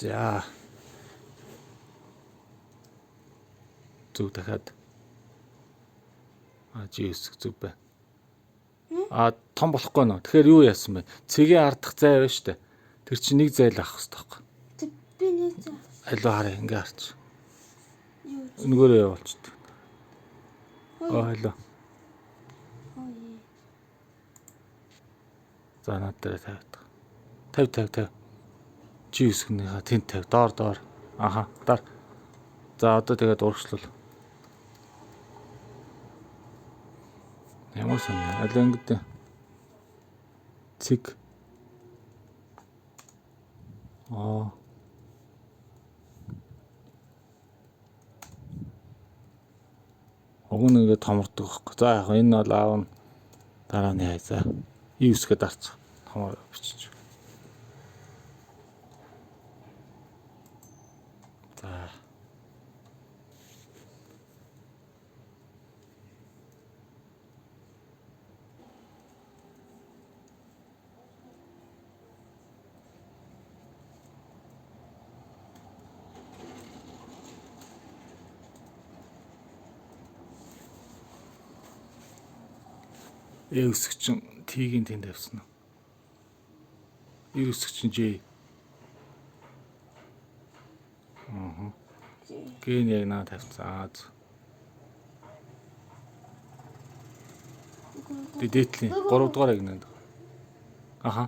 За. Зүг дахиад. А G үсэг зүг бай. А том болохгүй нөө. Тэгэхээр юу яасан бэ? Цэгийн ардах зай байна штэ. Тэр чинь нэг зай л авах хэрэгтэй байхгүй. Тэг би нэг зай. Алуу хараа ингээ харч. Юу? Нөгөөрөө явуулчихдаг. Аа алуу. Ой. За над дээр тавиад. 50 50 50. G үсгнийхаа тэнд 50 доор доор. Аха доор. За одоо тэгээд урагшлал. Ямар сонь. Алуу ингэдэ. Цэг. Аа. Уг нь ингээд томордог байхгүй. За яг энэ бол аав нь дараа нь яа за. И үсгээ дарчих. Томор бичиж. За. Э үсэг чинь Т-гийн тэнд тавьсан уу? Эр үсэг чинь Ж. Аа. Г нь яг наа тавьсан. Аа. Дээдлийн 3 дугаар яг нэнд. Аха.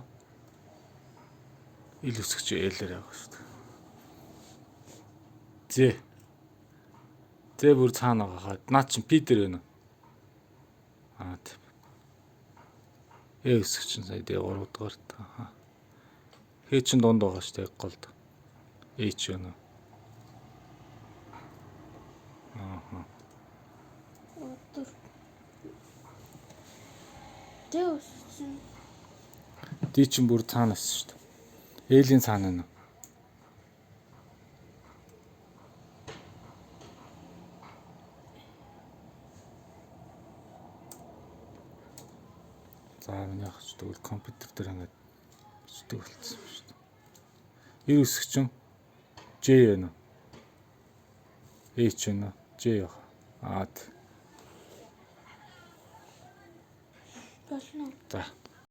Ил үсэг чи Л-ээр явах шүү дээ. З. З бүр цаана байгаа хаа. Наа чин П дээр байна уу? Аа тийм. Э үсэг чинь сая дээ 3 дугаар. Аха. Хэ чин дунд байгаа шүү дээ голд. H байна уу? Аха. Өдөр. Тэг үссэн. Д чин бүр цаанаас шүү дээ. Элийн цаана байна уу? За миний ах ч тэгвэл компьютер дээр ингээд бичдэг болцсон юм шүү дээ. Эр үсэг чинь J байна уу? H байна уу? J яг. Аа. Болно. За.